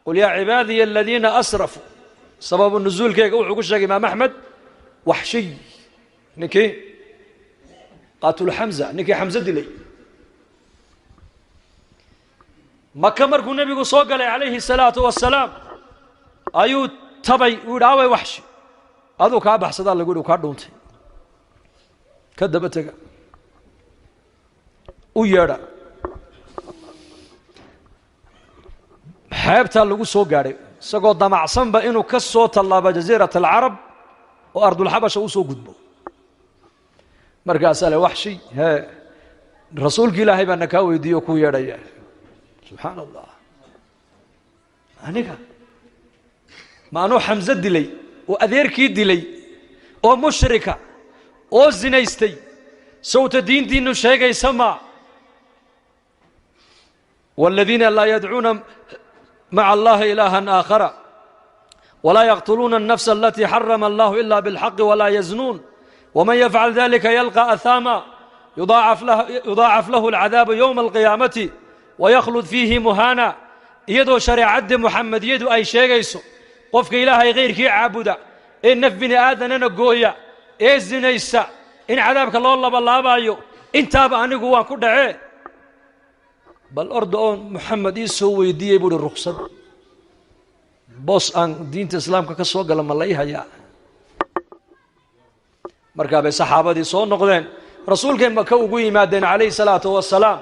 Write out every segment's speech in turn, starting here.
Qul yaa cibaadiya aladiina asrafuu, sababu nusuulkeega wuxuu ku sheegay Imaam Axmed Waxshiy, ninkii qaatul Xamza, ninkii Xamse dilay. Maka markuu nebigu soo galay calayhi salaatu wasalaam ayuu tabay, uu yidhi away Waxshi, aduu kaa baxsadaa lagu yidhi, kaa dhuuntay, ka daba tega, u yeedha. Xeebtaa lagu soo gaadhay isagoo damacsanba inuu ka soo tallaabo jasiirat alcarab oo ardulxabasha u soo gudbo. Markaasaa le Waxshi, hee rasuulki Ilaahay baa na kaa weydiiye o kuu yeedhaya. Subxaana allah, aniga ma anuu Xamse dilay oo adeerkii dilay oo mushrika oo zinaystay, sawta diintiinu sheegaysa ma waaladiina laa yadcuuna maca allahi ilaahan aakhara walaa yaqtuluuna alnafsa alatii xarama allahu ila bilxaqi walaa yaznuun waman yafcal dalika yalqa ahaama yudaacaf lahu alcadaabu yowma alqiyaamati wayaklud fiihi muhaana. Iyadoo shareecaddii muxamediyadu ay sheegayso qofka Ilaahay khayrkii caabuda ee naf bini aadanana gooya ee zinaysa in cadaabka loo labalaabaayo, intaaba anigu waan ku dhacee, bal orda oon Moxamed ii soo weydiiyey buuhi ruksad boos aan diinta islaamka ka soo gala ma la ii hayaa. Markaa bay saxaabadii soo noqdeen, rasuulkay Maka ugu yimaadeen calayhi salaatu wasalaam.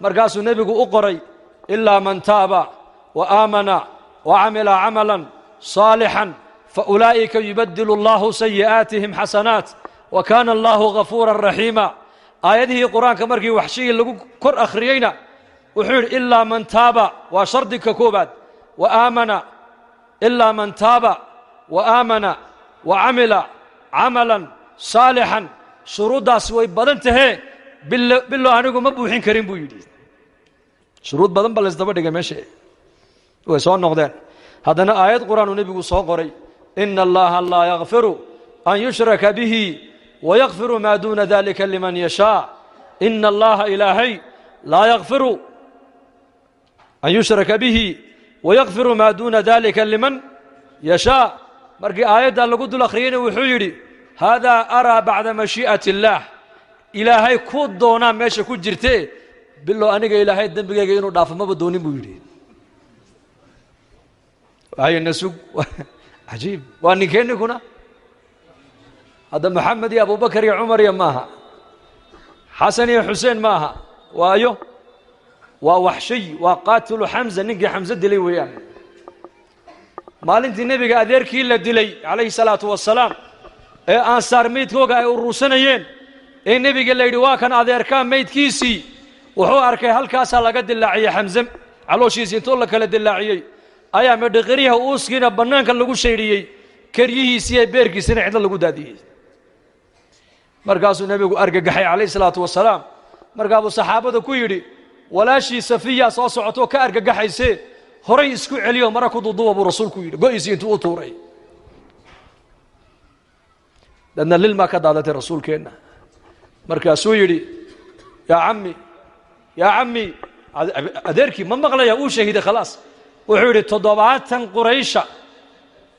Markaasuu nebigu u qoray ilaa man taaba wa aamana wa camila camalan saalixan fa ulaa'ika yubadilu allahu sayi'aatihim xasanaat wa kaana allahu ghafuuran raxiima. Aayadihii qur-aanka markii waxshigii lagu kor akhriyeyna wuxuu yidhi ilaa man taaba, waa shardiga koobaad, wa aamana, ilaa man taaba wa aamana wa camila camalan saalixan. Shuruuddaas way badan tahee, bilo anigu ma buuxin karin buu yidhi. Shuruud badan ba laysdaba dhigay meesha. Way soo noqdeen. Haddana aayad qur-aanuu nebigu soo qoray, ina allaha laa yakfiru an yushraka bihi wayakfiru maa duuna dalika liman yashaa. Ina allaha ilaahay laa yakfiru an yushraka bihi wayakfiru maa duuna dalika liman yashaa. Markii aayaddaa lagu dul akhriyeyna wuxuu yidhi haadaa araa bacda mashii'ati illaah, Ilaahay ku doonaa meesha ku jirtee, bilow aniga Ilaahay dembigayga inuu dhaafo maba doonin buu yidhi. Hayna sug, cajiib. Waa ninkee ninkuna hadda? Moxamed iyo Abubakar iyo Cumar iyo maaha, Xasan iyo Xuseen maaha, waayo waa Waxshiy, waa qaatilu Xamza, ninkii Xamse dilay weeyaan. Maalintii nebiga adeerkii la dilay calayhi salaatu wasalaam ee ansaar meydkooga ay uruursanayeen ee nebiga la yidhi waa kan adeerkaa meydkiisii, wuxuu arkay halkaasaa laga dilaaciyey Xamse calooshiisii, intoo la kala dilaaciyey ayaa medhiqiryaha uuskiina bannaanka lagu shaydhiyey, keryihiisii iyo beerkiisina cidlo lagu daadiyey. Markaasuu nebigu argagaxay calayhi salaatu wasalaam. Markaabuu saxaabada ku yidhi walaashii Safiya soo socotoo ka argagaxaysee, horay isku celiyo mara ku duuduuba buu rasuulku yidhi, go-iisii intuu u tuuray. Dadna lilmaa ka daadatay rasuulkeenna. Markaasuu yidhi yaa cammi, yaa cammi, adeerkii ma maqlaya, uu shahiiday khalaas. Wuxuu yidhi 70 Quraysha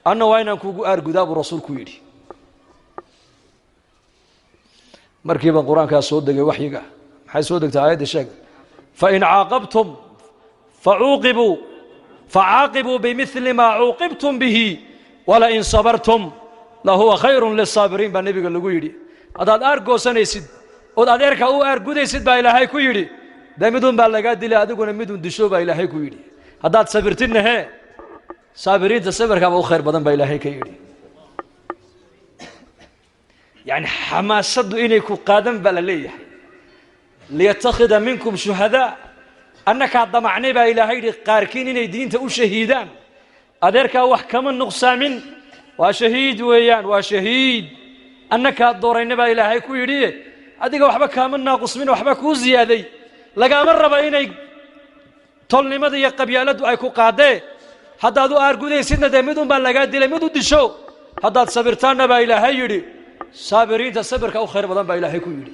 anna waa inaan kugu aargudaa buu rasuulku yidhi. Markiiba qur-aankaa soo degay, waxyiga maxay soo degtay aayadda sheeg, fain caaqabtum facuuqibuu facaaqibuu bimili maa cuuqibtum bihi walain sabartum lahuwa khayrun lisaabiriin baa nebiga lagu yidhi. Haddaad aargoosanaysid ood adeerka u aargudaysid baa Ilaahay ku yidhi, dee midun baa lagaa dilay, adiguna midun disho baa Ilaahay ku yidhi. Haddaad sabirtidna hee, saabiriinta sabirkaaba u khayr badan baa Ilaahay ka yidhi. Yacni xamaasaddu inay ku qaadan baa la leeyahay. Liyatakhida minkum shuhadaa, annakaa damacnay baa Ilaahay yidhi qaarkiin inay diinta u shahiidaan. Adeerkaa wax kama nuqsaamin, waa shahiid weeyaan, waa shahiid, annakaa doorayna baa Ilaahay ku yidhi. Adiga waxba kaama naaqusmin, waxba kuu ziyaaday, lagaama raba inay tolnimada iyo qabyaaladdu ay ku qaadee. Haddaad u aargudaysidna dee midun baa lagaa dilay, mid u disho. Haddaad sabirtaanna baa Ilaahay yidhi saabiriinta sabirka u khayr badan baa Ilaahay ku yidhi.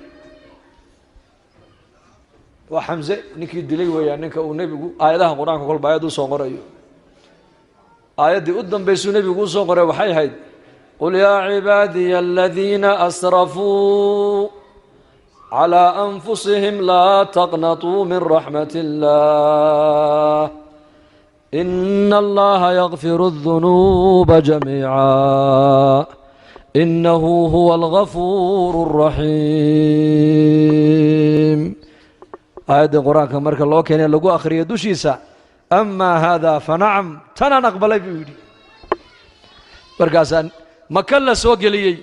Waa Xamse ninkii dilay weeyaan ninka uu nebigu aayadaha qur-aanka kolba aayad u soo qorayo. Aayaddii u dambaysuu nebigu u soo qoray waxay ahayd qul yaa cibaadiya aladiina asrafuu calaa anfusihim laa taqnatuu min raxmat illaah ina allaha yakfiru adunuuba jamiica inahu huwa algafuuru alraxiim. Aayaddii qur-aanka marka loo keenay lagu akhriyay dushiisa, amaa haadaa fa nacam, tanaan aqbalay buu yidhi. Markaasaa maka la soo geliyey,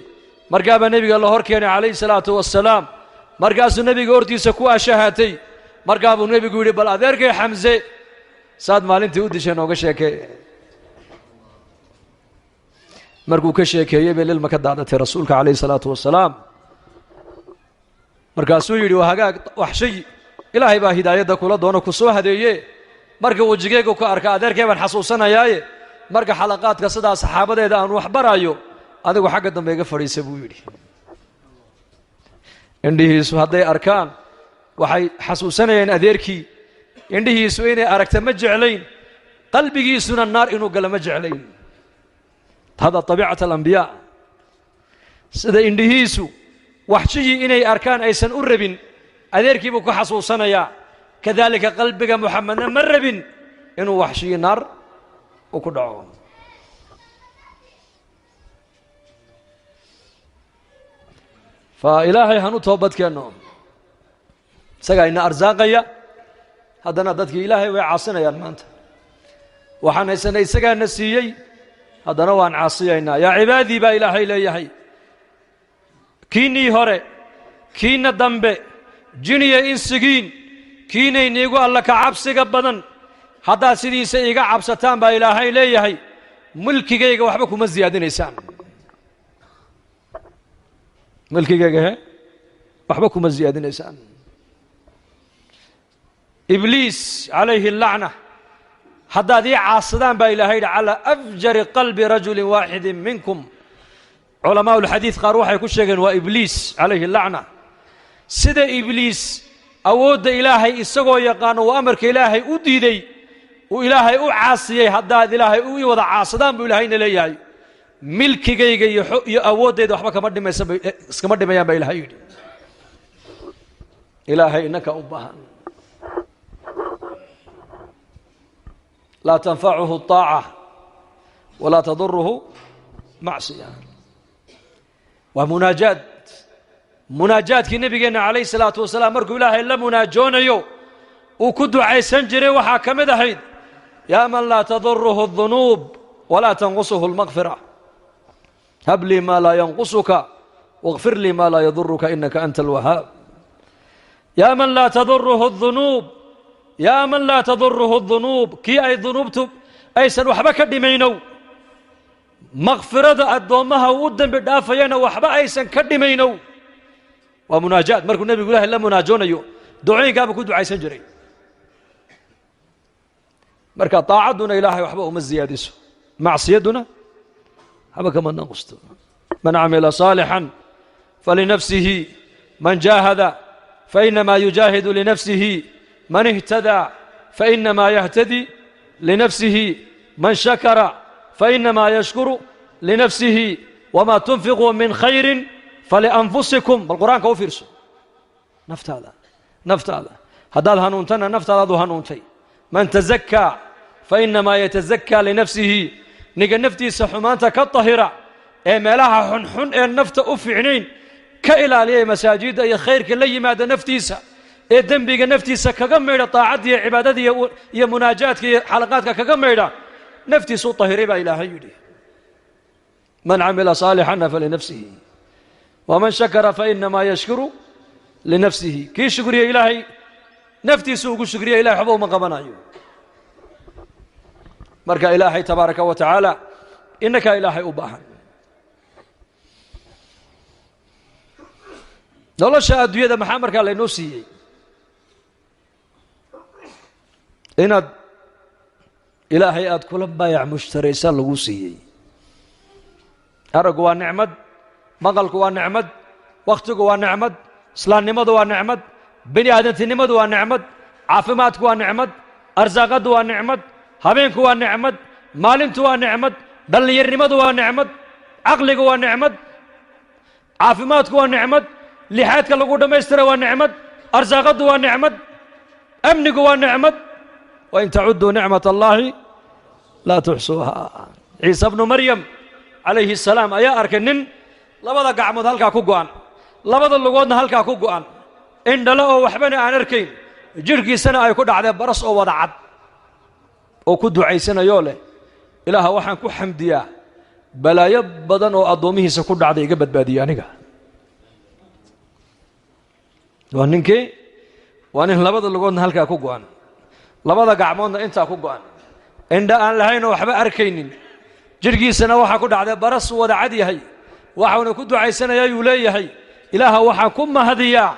markaabaa nebiga la hor keenay calayhi salaatu wassalaam. Markaasuu nebiga hortiisa ku ashahatay. Markaabuu nebigu yidhi bal adeerkay Xamse saad maalintii u dishay nooga sheekee. Markuu ka sheekeeyey bay lilma ka daadatay rasuulka calayhi salaatu wasalaam. Markaasuu yidhi waa hagaag waxshay, ilaahay baa hidaayadda kula doono ku soo hadeeye. Marka wejigeyga ku arka adeerkay baan xasuusanayaaye, marka xalaqaadka sidaa saxaabadeeda aan wax baraayo adigu xagga dambe iga fadhiisa buu yidhi. Indhihiisu hadday arkaan waxay xasuusanayeen adeerkii, indhihiisu inay aragta ma jeclayn, qalbigiisuna naar inuu galo ma jeclayn. Hada tabiicat alambiyaa. Sida indhihiisu waxshiyii inay arkaan aysan u rabin, adeerkii buu ku xasuusanayaa. Kadaalika qalbiga Muxamedna ma rabin inuu waxshiyi naar uu ku dhaco. Fa ilaahay hanu toobadkeenno, isagaa ina arsaaqaya. Haddana dadkii ilaahay way caasinayaan maanta. Waxaan haysanay isagaana siiyey, haddana waan caasiyaynaa. Yaa cibaadii baa ilaahay leeyahay, kiinnii hore kiinna dambe, jiniya insigiin, kiinayniigu alla ka cabsiga badan, haddaad sidiisa iiga cabsataan baa ilaahay leeyahay, mulkigayga waxba kuma siyaadinaysaan. Mulkigayga he waxba kuma siyaadinaysaan. Ibliis calayhi allacna, haddaad ii caasadaan baa ilaahay yidhi calaa afjari qalbi rajulin waaxidin minkum. Culamaa ulxadiid qaar waxay ku sheegeen waa ibliis calayhi allacna. Sida ibliis awoodda ilaahay isagoo yaqaano uu amarka ilaahay u diiday, uu ilaahay u caasiyey, haddaad ilaahay u wada caasadaan buu ilaahayna leeyahay, milkigayga iyo awooddayda waxba kama dhimaysan bay iskama dhimayaan baa ilaahay yidhi. Ilaahay innaka u baahan. Laa tanfacuhu طaaca walaa taduruhu macsiya. Waa munaajaad. Munaajaadkii nebigeenna calayhi salaatu wasalaam markuu ilaahay la munaajoonayo uu ku ducaysan jiray waxaa ka mid ahayd yaa man laa taduruhu الdunuub walaa tanqusuhu اlmaqfira, hab lii maa laa yanqusuka wاغfir lii maa laa yaduruka inaka anta alwahaab. Yaa man laa taduruhu الdunuub, yaa man laa taduruhu الdunuub, kii ay dunuubtu aysan waxba ka dhimaynow, makfirada addoommaha uu u dembi dhaafayana waxba aysan ka dhimaynow. Waa munaajaad. Markuu nebigu ilahay la munaajoonayo ducooyinkaabuu ku ducaysan jiray. Marka taacadduna ilaahay waxba uma siyaadiso, macsiyadduna waxba kama nanqusto. Man camila saalixan falinafsihi, man jaahada fainamaa yujaahidu linafsihi, man ihtadaa fainamaa yahtadi linafsihi, man shakara fainamaa yashkuru linafsihi, wamaa tunfiquu min khayrin falianfusikum. Bal qur-aanka u fiirso, naftaada naftaada haddaad hanuuntana naftaadaad u hanuuntay. Man tazakaa fainamaa yatazakaa linafsihi, ninka naftiisa xumaanta ka tahira ee meelaha xunxun ee nafta u fiicnayn ka ilaaliyay masaajidda iyo khayrka la yimaada naftiisa, ee dembiga naftiisa kaga maydha, taacadda iyo cibaadada iyo munaajaadka iyo xalaqaadka kaga maydha, naftiisa u tahiray baa ilaahay yidhi. Man camila saalixana falinafsihi, waman shakara fainamaa yashkuru linafsihi. Kii shukriya ilaahay naftiisa ugu shukriya, ilahay waxba uma qabanayo. Marka ilaahay tabaaraka wa tacaala innakaa ilaahay u baahan. Nolosha adduunyada maxaa markaa laynoo siiyey? Inaad ilaahay aad kula baayac mushtaraysaa lagu siiyey. Araggu waa nicmad, maqalku waa nicmad, wakhtigu waa nicmad, islaamnimadu waa nicmad, bini aadantinimadu waa nicmad, caafimaadku waa nicmad, arsaaqaddu waa nicmad, habeenku waa nicmad, Maalintu waa nicmad, dhallinyarnimadu waa nicmad, caqligu waa nicmad, caafimaadku waa nicmad, lixaadka lagu dhammaystira waa nicmad, arsaaqaddu waa nicmad, amnigu waa nicmad. Wain tacudduu nicmat allaahi laa tuxsuuha. Ciise bnu Maryam calayhi asalaam ayaa arkay nin labada gacmood halkaa ku go'an, labada lugoodna halkaa ku go'an, indhale oo waxbana aan arkayn, jidhkiisana ay ku dhacdee baras oo wada cad, oo ku ducaysanayoo leh, Ilaaha waxaan ku xamdiyaa balaayo badan oo addoomihiisa ku dhacday iga badbaadiyey aniga. Waa ninkii, waa nin labada lugoodna halkaa ku go'an, labada gacmoodna intaa ku go'an, indha aan lahaynoo waxba arkaynin, jidhkiisana waxaa ku dhacday baras wada cad yahay. Waxauna ku ducaysanayaa yuu leeyahay, Ilaaha waxaan ku mahadiyaa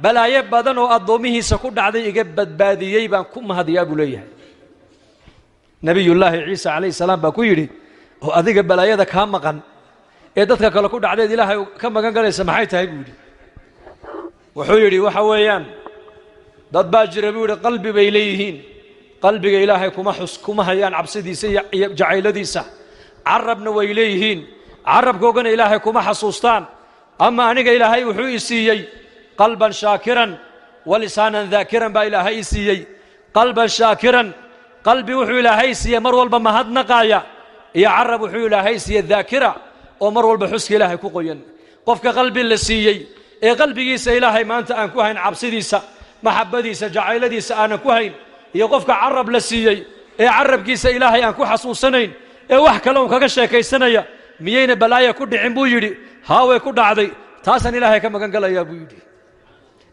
balaayo badan oo addoomihiisa ku dhacday iga badbaadiyey baan ku mahadiyaa buu leeyahay. Nabiyullaahi Ciisa calayhi salaam baa ku yidhi, oo adiga balaayada kaa maqan ee dadka kale ku dhacdeed Ilaahay ka magan galaysa maxay tahay buu yidhi. Wuxuu yidhi, waxa weeyaan dad baa jira buu yidhi, qalbi bay leeyihiin, qalbiga Ilaahay kuma xus kuma hayaan cabsidiisa iyo jacayladiisa, carabna way leeyihiin, carabkoogana Ilaahay kuma xasuustaan. Ama aniga Ilaahay wuxuu i siiyey qalban shaakiran wa lisaanan daakiran baa Ilaahay i siiyey. Qalban shaakiran, qalbi wuxuu Ilaahay siiyey mar walba mahadnaqaaya, iyo carab wuxuu Ilaahay siiyey daakira oo mar walba xuska Ilaahay ku qoyan. Qofka qalbi la siiyey ee qalbigiisa Ilaahay maanta aan ku hayn cabsidiisa, maxabadiisa, jacayladiisa aanan ku hayn, iyo qofka carab la siiyey ee carabkiisa Ilaahay aan ku xasuusanayn ee wax kale uun kaga sheekaysanaya, miyayna balaaya ku dhicin buu yidhi. Haaway ku dhacday, taasaan Ilaahay ka magan galayaa buu yidhi.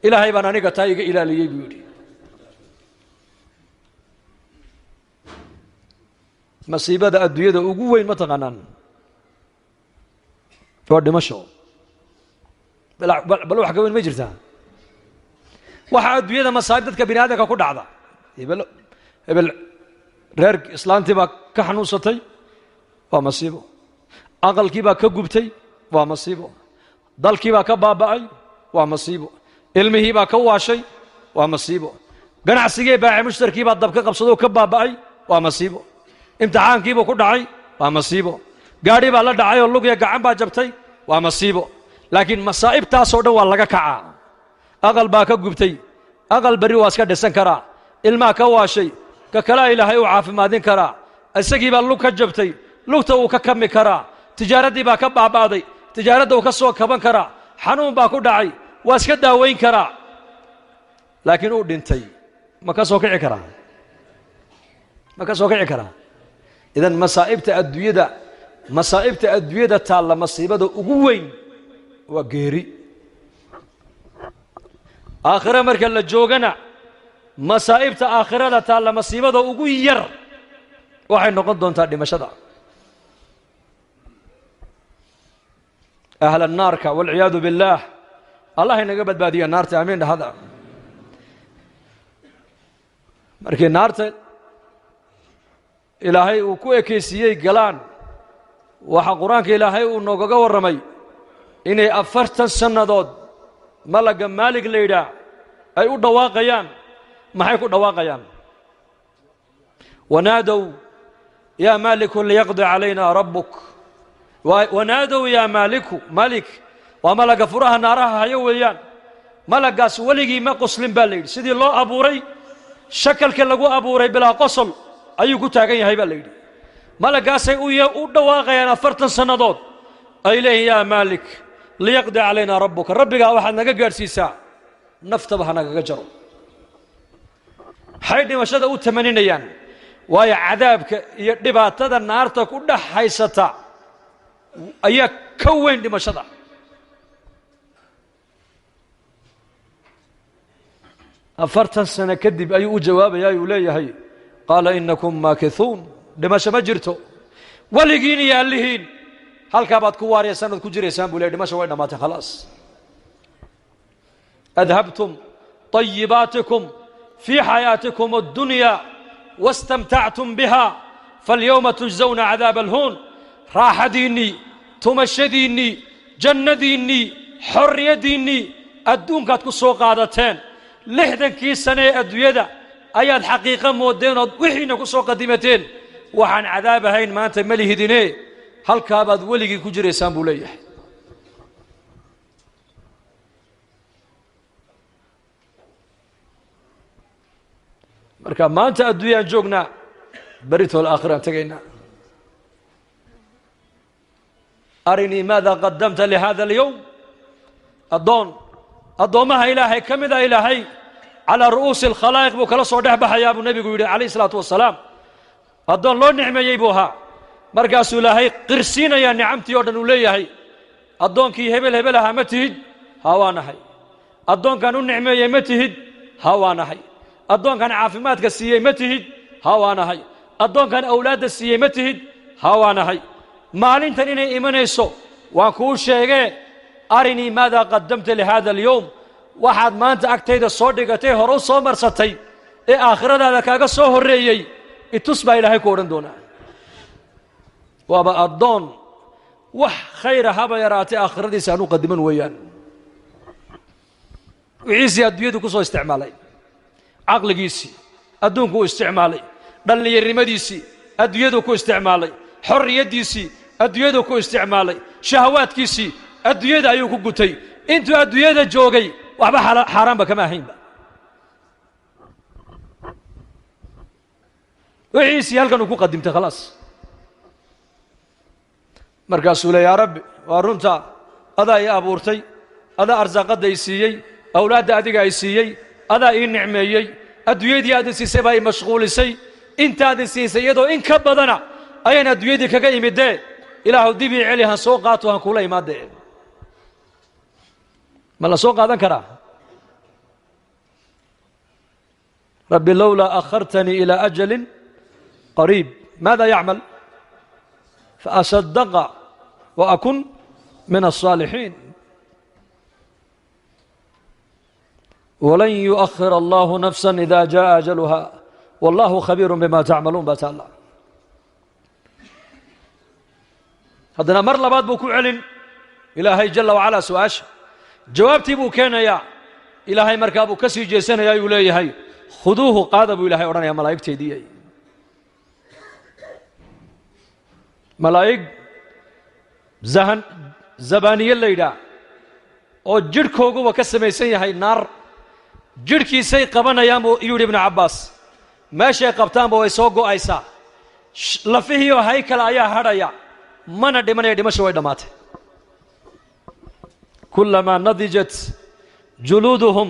Ilaahay baan aniga taa iga ilaaliyey buu yidhi. Masiibada adduunyada ugu weyn ma taqaanaan? Waa dhimasho. Bal wax ka weyn ma jirtaa? Waxaa adduunyada masaa'ib dadka bini aadamka ku dhacda, hebel hebel reer islaantii baa ka xanuunsatay, waa masiibo. Aqalkii baa ka gubtay, waa masiibo. Dalkii baa ka baaba'ay, waa masiibo. Ilmihii baa ka waashay, waa masiibo. Ganacsigii baace mushtarkii baa dab ka qabsadoo ka baaba'ay, waa masiibo. Imtixaankiibuu ku dhacay, waa masiibo. Gaadhi baa la dhacay oo lugya gacan baa jabtay, waa masiibo. Laakiin masaa'ibtaasoo dhan waa laga kacaa. Aqal baa ka gubtay, aqal berri waa iska dhisan karaa. Ilmaa ka waashay, ka kalaa Ilaahay uu caafimaadin karaa. Isagii baa lug ka jabtay, lugta wuu ka kami karaa. Tijaaraddii baa ka baaba'day, tijaaradda uu ka soo kaban karaa. Xanuun baa ku dhacay, waa iska daaweyn karaa. Laakiin uu dhintay, ma ka soo kici karaa? Ma ka soo kici karaa? Idan masaa'ibta adduunyada, masaa'ibta adduunyada taalla, masiibada ugu weyn waa geeri. Aakhire marka la joogana, masaa'ibta aakhirada taalla masiibada ugu yar waxay noqon doontaa dhimashada. Ahla naarka walciyaadu billaah, Allah inaga badbaadiya naarta, amiin dhahada. Markii naarta Ilaahay uu ku ekeysiiyey galaan, waxaa Qur-aanka Ilaahay uu noogaga warramay inay 40 sannadood malagga Maalig la yidhaah ay u dhawaaqayaan. Maxay ku dhawaaqayaan? Wanaadow yaa maaliku liyaqdi calayna rabbuk. Wanaadow yaa maaliku, maalik waa malagga furaha naaraha hayo weeyaan. Malaggaas weligii ma qoslin baa la yidhi. Sidii loo abuuray, shakalka lagu abuuray bilaa qosol ayuu ku taagan yahay baa la yidhi. Malaggaasay u dhawaaqayaan 40 sannadood, ay leeyihin yaa maalik liyaqdi calayna rabbuka, rabbigaa waxaad naga gaadhsiisaa naftaba ha nagaga jaro. Maxay dhimashada u tamaninayaan? Waayo cadaabka iyo dhibaatada naarta ku dhex haysata ayaa ka weyn dhimashada. 40 sano kadib ayuu u jawaabayaa, uu leeyahay qaala inakum maakithuun, dhimasho ma jirto, weligiin iyo allihiin halkaa baad ku waariyaysaan ood ku jiraysaan buu leeyahy. Dhimasho way dhammaatay khalaas. Adhabtum طayibaatikum fii xayaatikum addunya wastamtactum biha falyowma tujzawna cadaaba alhuun. Raaxadiinnii, tumashadiinnii, jannadiinnii, xorriyaddiinnii adduunkaad ku soo qaadateen. 60kii sane ee adduunyada ayaad xaqiiqo moodeen ood wixiina ku soo qadimateen. Waxaan cadaab ahayn maanta ma lihidine, halkaabaad weligii ku jiraysaan buu leeyahay. Marka maanta adduunyaan joognaa, beritool aakhiraan tegaynaa. Arinii maada qadamta lihada alyowm. Addoon addoommaha Ilaahay ka mid a, Ilaahay calaa ru'uusi alkhalaa'iq buu kala soo dhex baxayaa buu nebigu yidhi calayhi isalaatu wasalaam. Addoon loo nicmeeyey buu ahaa. Markaasuu Ilaahay qirsiinayaa nicamtii oo dhan uu leeyahay. Addoonkii hebel hebel ahaa ma tihid? Haa, waa nahay. Addoonkan u nicmeeyey ma tihid? Haa, waa nahay. Addoonkan caafimaadka siiyey ma tihid? Haa, waa nahay. Addoonkan awlaadda siiyey ma tihid? Haa, waa nahay. Maalintan inay imanayso waan kuu sheegee, arinii maada qadamta lihada alyowm. Waxaad maanta agtayda soo dhigatay, hore u soo marsatay ee aakhiradaada kaaga soo horreeyey itus baa Ilaahay ku odhan doonaa. Waaba addoon wax khayra haba yaraatay aakhiradiisa aan u qadiman weeyaan. Wixiisii adduunyadu ku soo isticmaalay, caqligiisii adduunku u isticmaalay, dhallinyarnimadiisii adduunyadu ku isticmaalay, xorriyaddiisii adduunyadu ku isticmaalay, shahawaadkiisii adduunyada ayuu ku gutay. Intuu adduunyada joogay waxba xaaraanba kama ahaynba. Wixiisii halkan uu ku qadimtay khalaas. Markaasuu le, yaa Rabbi, waa runta, adaa ii abuurtay, adaa arsaaqadda i siiyey, awlaadda adiga i siiyey, adaa ii nicmeeyey, adduunyadii aad i siisay baa i mashquulisay, intaad i siisay iyadoo in ka badana ayaan adduunyadii kaga imidee, Ilaahu dib ii celi, han soo qaato, han kuula imaadee. Ma la soo qaadan karaa? Rabbi lowlaa akhartanii ilaa ajalin qariib. Maada yacmal? Faasadaqa wa akun min alsaalixiin. Walan yuؤkhir allahu nafsa ida jaءa ajaluha wallahu khabiiru bima tacmaluun baa taalla. Haddana mar labaad buu ku celin Ilaahay jala wacalaa su-aasha, jawaabtii buu keenayaa. Ilaahay markaa buu ka sii jeesanayaa, ayuu leeyahay, khuduuhu, qaada buu Ilahay odhanaya malaa'igteydii. Malaa'ig zahan zabaaniye la yidhaah oo jidhkooguba ka samaysan yahay naar, jidhkiisay qabanayaan buu yidhi Ibnu Cabbaas. Meeshay qabtaanba way soo go'aysaa, lafihiioo haykala ayaa hadhaya, mana dhimanaya, dhimasho way dhammaatay. Kulamaa nadijat juluuduhum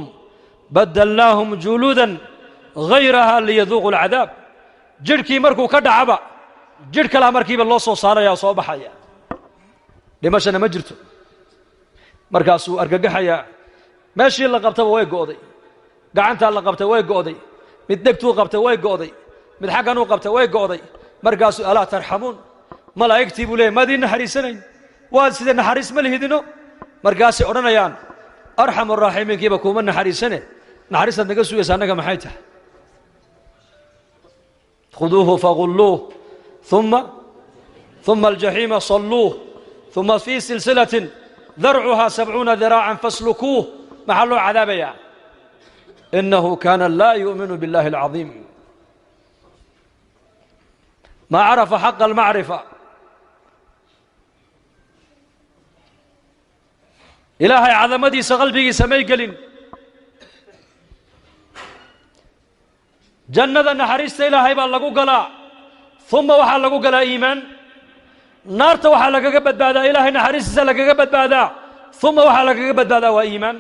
badalnaahum juluudan hayraha liyaduuqu alcadaab. Jidhkii markuu ka dhacaba jidh kalaa markiiba loo soo saaraya oo soo baxaya, dhimashana ma jirto. Markaasuu argagaxayaa, meeshii la qabtaba way go'day, gacantaa la qabtay way go'day, mid dhegtuu qabtay way go'day, mid xagganuu qabtay way go'day. Markaasuu, alaa tarxamuun, malaa'igtii buu leeyay, maad ii naxariisanayn? Waad sidee, naxariis ma lihidino? Markaasay odhanayaan, arxamu raaximiinkiiba kuuma naxariisane, naxariistaad naga sugaysa annaga maxay tahay? Khuduuhu fagulluuh ثuma aljaxiima salluuh ثuma fii silsilatin darcuhaa 70 diraacan faslukuuh. Maxaa loo cadaabayaa? Inahu kaana laa yu'minu biاllahi alcadiim, maa carafa xaqa almacrifa. Ilaahay cadamadiisa qalbigiisa may gelin. Jannada naxariista Ilaahay baa lagu galaa, uma waxaa lagu galaa iimaan. Naarta waxaa lagaga badbaadaa Ilaahay naxariistiisa lagaga badbaadaa, uma waxaa lagaga badbaadaa waa iimaan.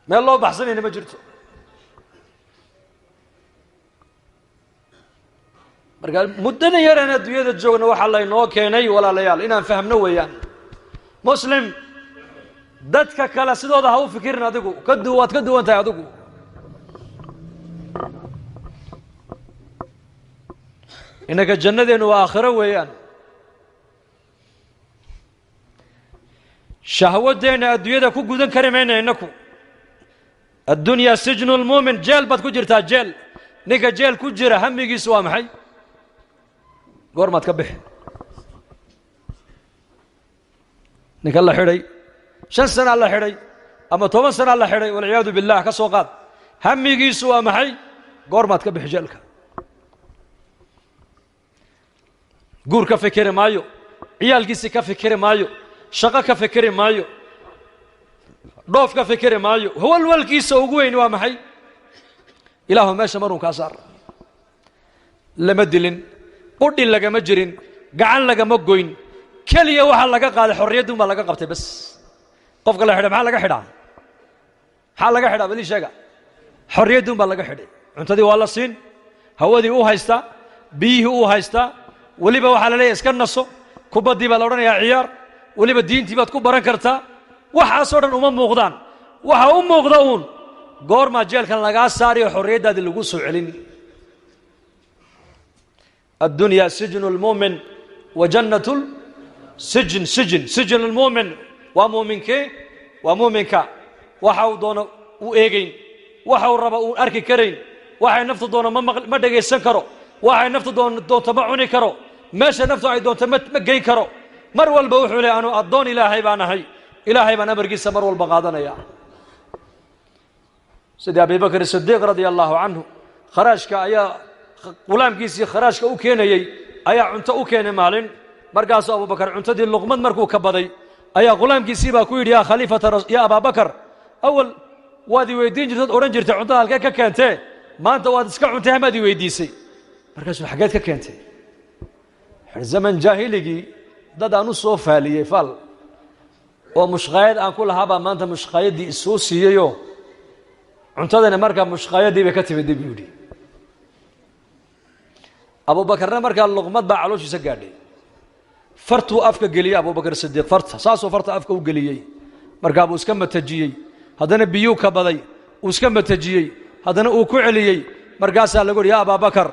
Meel loo baxsanayna ma jirto. Marka muddada yaraan adduunyada joogna waxaa laynoo keenay, walaalayaal, inaan fahmno weeyaan. Muslim, dadka kale sidooda ha u fikirin, adigu kadu waad ka duwan tahay adigu. Innaka jannadeennu waa aakhiro weeyaan. Shahwadeenna adduunyada ku gudan kari mayna innaku. Addunyaa sijnu lmuumin, jeel baad ku jirtaa, jeel. Ninka jeel ku jira hamigiisu waa maxay? Goormaad ka bixi? Ninka la xidhay 5 sanaa la xidhay, ama 10 sanaa la xidhay, walciyaadu billah, ka soo qaad. Hamigiisu waa maxay? Goormaad ka bixi jeelka. Guur ka fikiri maayo, ciyaalkiisii ka fikiri maayo, shaqo ka fikiri maayo, dhoof ka fikiri maayo. Walwalkiisa ugu weyn waa maxay? Ilaahu meesha marun kaa saar. Lama dilin, qudhi lagama jirin, gacan lagama goyn, keliya waxaa laga qaaday xorriyaddun baa laga qabtay bas. Qofka la xidhay maxaa laga xidhaa? Maxaa laga xidhaa? Bal ii sheega. Xorriyaddun baa laga xidhay. Cuntadii waa la siin, hawadii u haystaa, biyihii u haystaa, weliba waxaa la leeyahay iska naso, kubaddii baa la odhanayaa ciyaar, weliba diintii baad ku baran kartaa. Waxaasoo dhan uma muuqdaan. Waxa u muuqda uun goormaa jeelkan lagaa saariyo xorriyaddaadii lagu soo celin. Addunyaa sijnu lmu'min wa jannatu sijn. Sijn sijnu lmu'min waa muuminkee? Waa muuminka waxa uu doono u eegayn, waxa uu raba uu arki karayn, waxay naftu doono ma dhegaysan karo, waxay naftu doonto ma cuni karo, meesha naftu ay doonto ma geyn karo. Mar walba wuxuu leeyahay anuu addoon ilaahay baan ahay, ilaahay baan amarkiisa mar walba qaadanaya. Sidii Abibakr Sidiiq radia allahu canhu, kharaashka ayaa ghulaamkiisii kharaashka u keenayey ayaa cunto u keenay maalin. Markaasuu Abubakar cuntadii luqmad markuu ka baday ayaa ghulaamkiisii baa ku yidhi, yaa khaliifata, yaa Abaabakar, awal waad i weydiin jirtad odhan jirtay cuntada halkee ka keentee, maanta waad iska cuntay hamaad i weydiisay. Markaasuu xaggeed ka keentay? Zaman jaahiligii dad aan u soo faaliyey faal oo mushqaayad aan ku lahaabaa maanta mushqaayaddii isoo siiyeyoo cuntadani markaa mushqaayaddii bay ka timid buu yidhi. Abubakarna markaa luqmad baa calooshiisa gaadhay, fartuu afka geliyey Abubakar Sidiiq, farta saasuu farta afka u geliyey. Markaa buu iska matajiyey, haddana biyuu ka baday, uu iska matajiyey, haddana uu ku celiyey. Markaasaa lagu yidhi, yaa Abaabakar,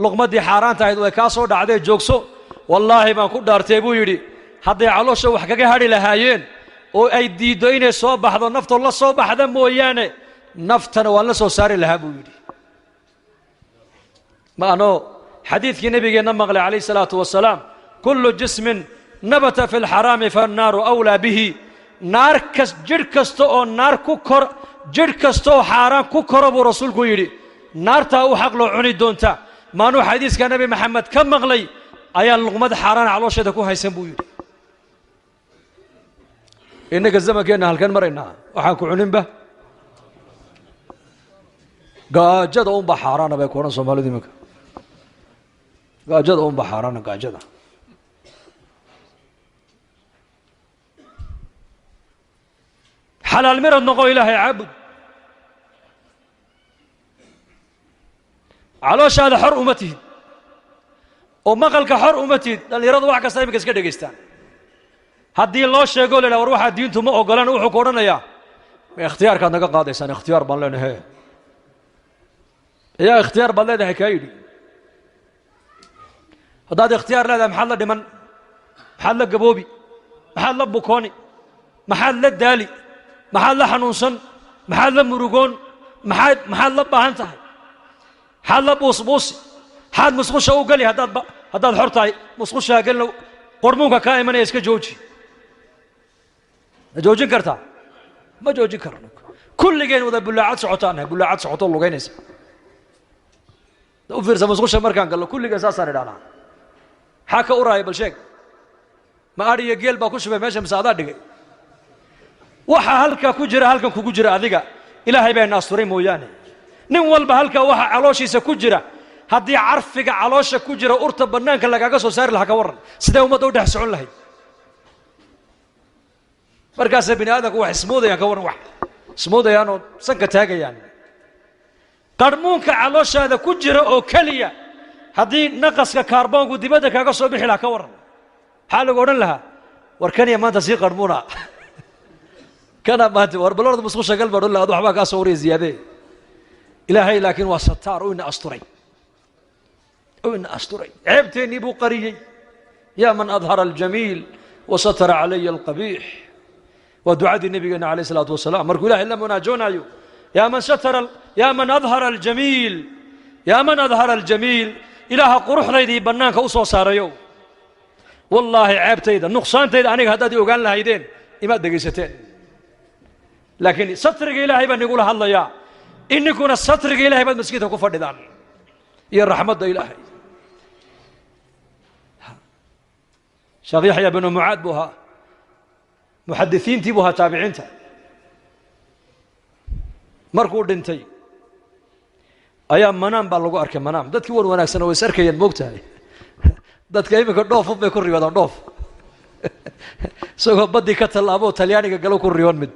luqmaddii xaaraanta ahayd way kaa soo dhacday, joogso. Wallaahi baan ku dhaartay buu yidhi, hadday caloosha wax kaga hadhi lahaayeen oo ay diiddo inay soo baxdo, naftoo la soo baxda mooyaane, naftana waan la soo saari lahaa buu yidhi. Ma anoo xadiidkii nabigeenna maqlay calayhi salaatu wasalaam, kullu jismin nabata fi lxaraami faannaaru awlaa bihi. Naar kas, jidh kasta oo naar ku kor, jidh kasta oo xaaraan ku koro buu rasuulku yidhi, naartaa u xaq loo cuni doonta. Maanuu xadiiska Nebi Maxamed ka maqlay ayaa luqmad xaaraan caloosheeda ku haysan buu yidhi. Innaka zamankeenna halkan maraynaa, waxaan ku cuninba gaajada unbaa xaaraana bay ku odhan Soomaalidu iminka. Gaajada unbaa xaaraana, gaajada. Xalaal mirad noqo, ilaahay caabud. Calooshaada xor uma tihid oo maqalka xor uma tihid. Dhallinyaradu wax kasta iminka iska dhegaystaan. Haddii loo sheego la yidhaha war waxaa diintu ma ogolan, wuxuu ku odhanayaa ma ikhtiyaarkaad naga qaadaysaan? Ikhtiyaar baan leenahay. Yaa ikhtiyaar baad leedahay kaa yidhi? Haddaad ikhtiyaar leedahay maxaad la dhiman? Maxaad la gaboobi? Maxaad la bukooni? Maxaad la daali? Maxaad la xanuunsan? Maxaad la murugoon? Maxaad la baahan tahay? Maxaad la buusbuusi? Maxaad musqusha u geli haddaad xor tahay? Musqushaa gelina, qormuunka kaa imanaya iska jooji. Ma joojin kartaa? Ma joojin karno. Kulligeen wada bullaacad socotaan nahay, bullaacad socotoo lugaynaysa. U fiirsa musqusha markaan gallo, kulligeen saasaan idhahnaa. Maxaa ka uraaya bal sheeg? Ma adhi iyo geel baa ku shubay meesha mise adaa dhigay? Waxa halkaa ku jira halkan kugu jira adiga ilaahay baa ina asturay mooyaane. Nin walba halkaa waxa calooshiisa ku jira, haddii carfiga caloosha ku jira urta bannaanka lagaaga soo saari lahaa ka warran, sidee ummadda u dhex socon lahayd? Markaasay bini aadamku wax ismoodayaan ka warran, wax ismoodayaan oo sanka taagayaan. Qarmuunka calooshaada ku jira oo keliya haddii naqaska kaarboonku dibadda kaaga soo bixi lahaa ka warran, maxaa lagu odhan lahaa? War kaniya maanta sii qarmuuna kana maanta, war balorda musqusha gal baa odhan lahaa, ad waxbaa kaa soo waraya ziyaadee. Ilaahay laakiin waa sataar, uu ina asturay, uu ina asturay, ceebteennii buu qariyey. Yaa man adhara aljamiil wa satara calaya alqabiix, waa ducadii nabigeenna calayh isalaatu wasalaam markuu ilahay la munaajoonaayo. Yaa man satara, yaa man adhara aljamiil, yaa man adhara aljamiil, ilaaha quruxdaydii bannaanka u soo saarayow, wallaahi ceebtayda nuqsaantayda aniga haddaad i ogaan lahaydeen imaad dhegaysateen. Laakiin satriga Ilaahay baan igula hadlayaa, ininkuna satriga Ilahay baad maskiidka ku fadhidaan iyo raxmadda Ilaahay. Sheekh Yaxya binu Mucaad buu ahaa, muxadisiintii buu ahaa taabiciinta. Markuu dhintay ayaa manaam baa lagu arkay. Manaam dadkii wan wanaagsana way is arkayeen, moogtahay. Dadka iminka dhoofun bay ku riyoodaan, dhoof isagoo baddii ka tallaaboo Talyaaniga galo ku riyoon mid.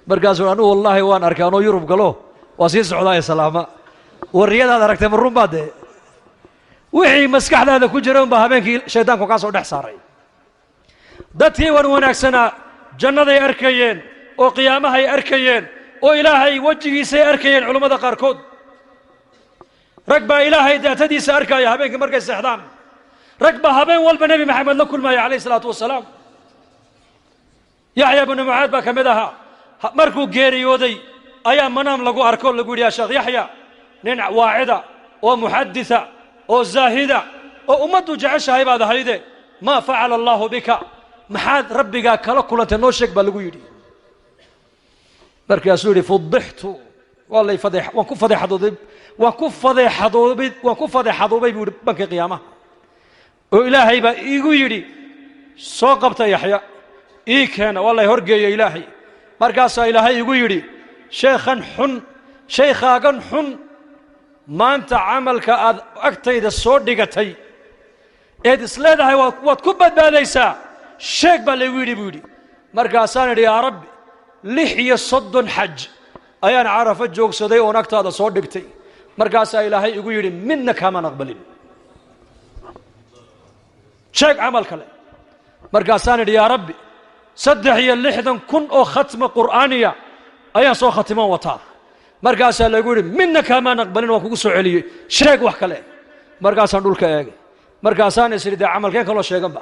Markaasuu anugu wallaahi waan arkay anoo Yurub galo, waa sii socdaa salaama. Warriyadaad aragtay ma run baa dee? Wixii maskaxdaada ku jira unbaa habeenkii shaydaanku kaa soo dhex saaray. Dadkii wan wanaagsanaa jannaday arkayeen oo qiyaamahay arkayeen oo Ilaahay wejigiisay arkayeen. Culummada qaarkood rag baa Ilaahay daatadiisa arkaya habeenkii markay seexdaan. Rag baa habeen walba Nebi Maxamed la kulmaya calayh isalaatu wasalaam. Yaxya binu Mucaad baa ka mid ahaa. Markuu geeriyooday ayaa manaam lagu arko, lagu yidhi yaa Sheekh Yaxya, nin waacida oo muxaditha oo zaahida oo ummaddu jeceshahay baad ahayde, maa facala allaahu bika, maxaad rabbigaa kala kulantay, noo sheeg baa lagu yidhi. Markaasuu yidhi fudixtu, waa lay fadeex, waan ku fadeexadoobay, waan ku fadeexadoobay, waan ku fadeexadoobay buu yidhi bankii qiyaamaha, oo Ilaahay baa iigu yidhi soo qabta Yaxya ii keena. Waa lay horgeeya Ilaahay. Markaasaa Ilaahay igu yidhi sheekhan xun, shaykhaagan xun, maanta camalka aad agtayda soo dhigatay eed is leedahay waad ku badbaadaysaa sheeg baa laygu yidhi buu yidhi. Markaasaan idhi yaa Rabbi, 36 xaj ayaan Carafo joogsaday oon agtaada soo dhigtay. Markaasaa Ilaahay igu yidhi midna kaamaan aqbalin, sheeg camal kale. Markaasaan idhi yaa Rabbi, 63,000 oo khatma qur'aaniya ayaan soo khatiman wataa. Markaasaa lagu yidhi midna kaamaan aqbalin, waan kugu soo celiyey, sheeg wax kale. Markaasaan dhulka eegay, markaasaan is idhi dee camalkeen kaloo sheeganba,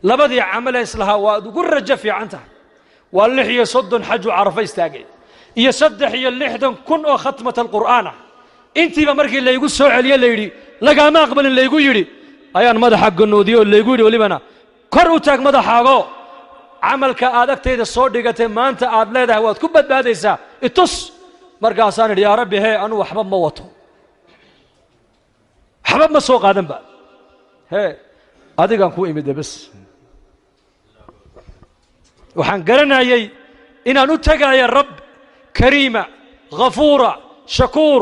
labadii camalee islahaa waad ugu rajo fiican tahay waa 36 xaju Carafo istaagay iyo 63,000 oo khatmat alqur'aan ah. Intiiba markii laygu soo celiye layidhi lagaama aqbalin laygu yidhi, ayaan madaxa ganoodiyey oo laygu yidhi welibana kor u taag madaxaago, camalka aad agtayda soo dhigatay maanta aad leedahay waad ku badbaadaysaa itus. Markaasaan idhi yaa Rabbi, hee anuu waxba ma wato, waxba ma soo qaadanba, hee adigaan ku imide bes. Waxaan garanayey inaan u tegaya Rabb kariima ghafuura shakuur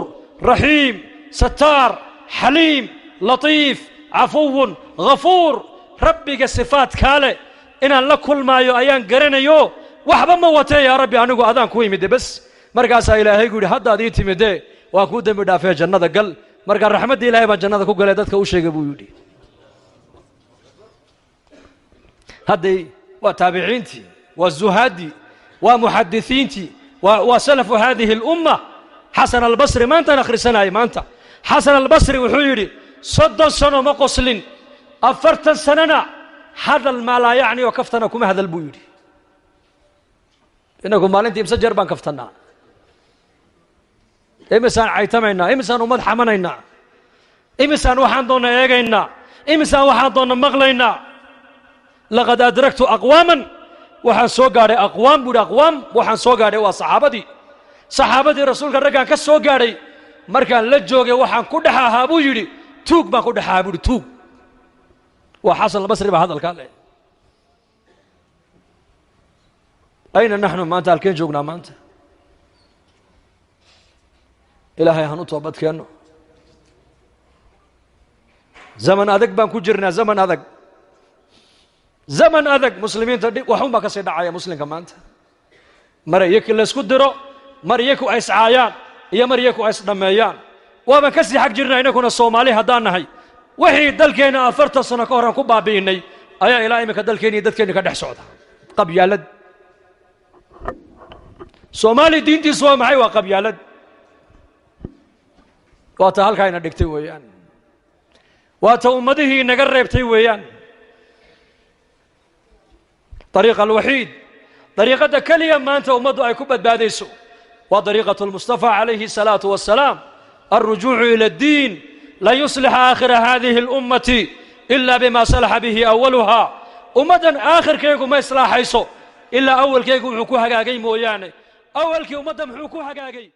raxiim sataar xaliim latiif cafuwun ghafuur, rabbiga sifaadkaa leh inaan la kulmaayo ayaan garanayo. Waxba ma watee yaa Rabbi, anigu adaan ku imide bes. Markaasaa Ilaahay gu yidhi haddaad ii timidee waan kuu dembi dhaafee jannada gal. Markaa raxmaddii Ilahay baan jannada ku galay dadka u sheegay buu yidhi. Hadday waa taabiciintii, waa zuhaaddii, waa muxadisiintii, waa salafu haadihi alumma. Xasan Albasri maantaan akhrisanayay maanta. Xasan Albasri wuxuu yidhi 30 sano ma qoslin, 40 sanona hadal maa laa yacni oo kaftana kuma hadal buu yidhi. Inagu maalintii imse jeer baan kaftannaa, imisaan caytamaynaa, imisaan ummad xamanaynaa, imisaan waxaan doonna eegaynaa, imisaan waxaan doonna maqlaynaa. Laqad adraktu aqwaaman, waxaan soo gaadhay aqwaam buu yidhi. Aqwaam waxaan soo gaadhay waa saxaabadii, saxaabadii rasuulka raggaan ka soo gaadhay. Markaan la joogay waxaan ku dhex ahaa buu yidhi tuug baan ku dhex ahaa buu yidhi, tuug. Waa Xasan Albasri baa hadalkaa leh. Ayna naxnu maanta, halkeen joognaa maanta? Ilaahay han u toobad keenno. Zaman adag baan ku jirnaa, zaman adag, zaman adag. Muslimiinta waxun baa ka sii dhacaya muslimka maanta. Mar iyaki laysku diro, mar iyaku ay iscaayaan iyo mar iyaku ay isdhammeeyaan. Waabaan ka sii xag jirnaa inakuna Soomaali haddaan nahay. Wixii dalkeenna 40 sano ka horaan ku baabi'inay ayaa ilaa iminka dalkeenna iyo dadkeenna ka dhex socda. Qabyaalad. Soomaali diintiisu waa maxay? Waa qabyaalad. Waa ta halkaa ina dhigtay weeyaan, waa ta ummadihii inaga reebtay weeyaan. Dariiqa alwaxiid, dariiqadda keliya maanta ummaddu ay ku badbaadayso waa dariiqatu lmustafa calayhi الsalaatu wassalaam, alrujuucu ila addiin. Lan yuslixa aakhira hadihi اlummati ila bima salaxa bihi awaluha. Ummaddan aakhirkeegu ma islaaxayso Ilaa awalkaygu wuxuu ku hagaagay mooyaane. Awalkii ummadda muxuu ku hagaagay?